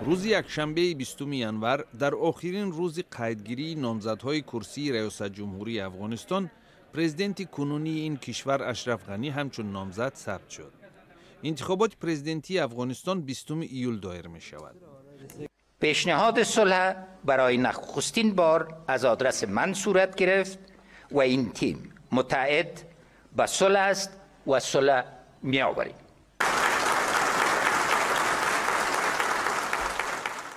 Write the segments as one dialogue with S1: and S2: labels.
S1: Рӯзи якшанбеи 20 январ, дар охирин рӯзи қайдгирии номзадҳои курсии раёсатҷумҳурии Афғонистон, президенти кунунии ин кишвар Ашраф Ғанӣ ҳамчун номзад сабт шуд. Интихоботи президентии Афғонистон 20 июл доир мешавад.
S2: Пешниҳоди сулҳ барои нахустин бор аз одрас ман сурат гирифт ва ин тим мутаъид ба сулҳ аст ва сулҳ меоварем.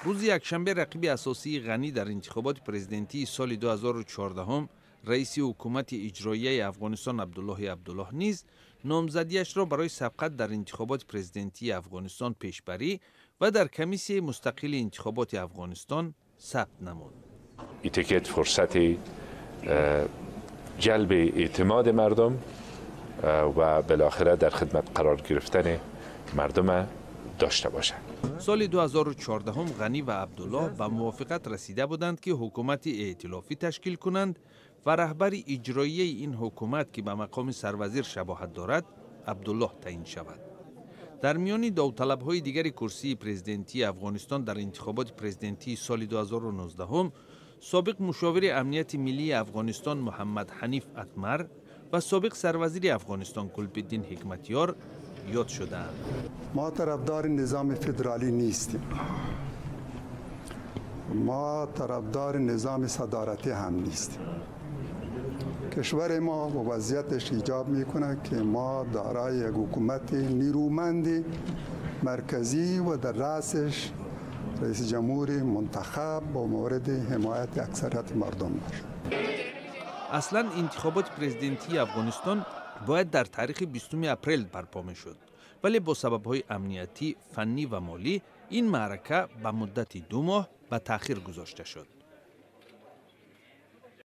S1: Рӯзи якшанбе рақиби асосии Ғанӣ дар интихоботи президентии соли 2014, раиси ҳукумати иҷроияи Афғонистон Абдуллоҳи Абдуллоҳ низ номзадиашро барои сабқат дар интихоботи президентии Афғонистон пешбарӣ ва дар комиссияи мустақили интихоботи Афғонистон сабт намуд.
S3: Ин тикет фурсати ҷалби эътимоди мардум ва билохира дар хидмат қарор гирифтани мардум дошта бошад.
S1: Соли 2014 Ғанӣ ва Абдуллоҳ ба мувофиқат расида буданд, ки ҳукумати эътилофӣ ташкил кунанд ва раҳбари иҷроияи ин ҳукумат, ки ба мақоми сарвазир шабоҳат дорад, Абдуллоҳ таъин шавад. Дар миёни довталабҳои дигари курсии президентии Афғонистон дар интихоботи президентии соли 2019 собиқ мушовири амнияти миллии Афғонистон Муҳаммад Ҳаниф Атмар ва собиқ сарвазири Афғонистон Гулбиддин Ҳикматёр ёд шудаанд.
S4: Мо тарафдори низоми федералӣ нестем. Мо тарафдори низоми садоратӣ ҳам нестем. Кишвари мо ва вазъияташ иҷоб мекунад, ки мо дорои як ҳукумати нерӯманди марказӣ ва дар раъсаш раиси ҷумҳури мунтахаб бо мавриди ҳимояти аксарияти мардум бошад.
S1: Аслан интихоботи президентии Афғонистон бояд дар таърихи 20 апрел барпо мешуд, вале бо сабабҳои амниятӣ, фаннӣ ва молӣ ин маърака ба муддати 2 моҳ ба таъхир гузошта шуд.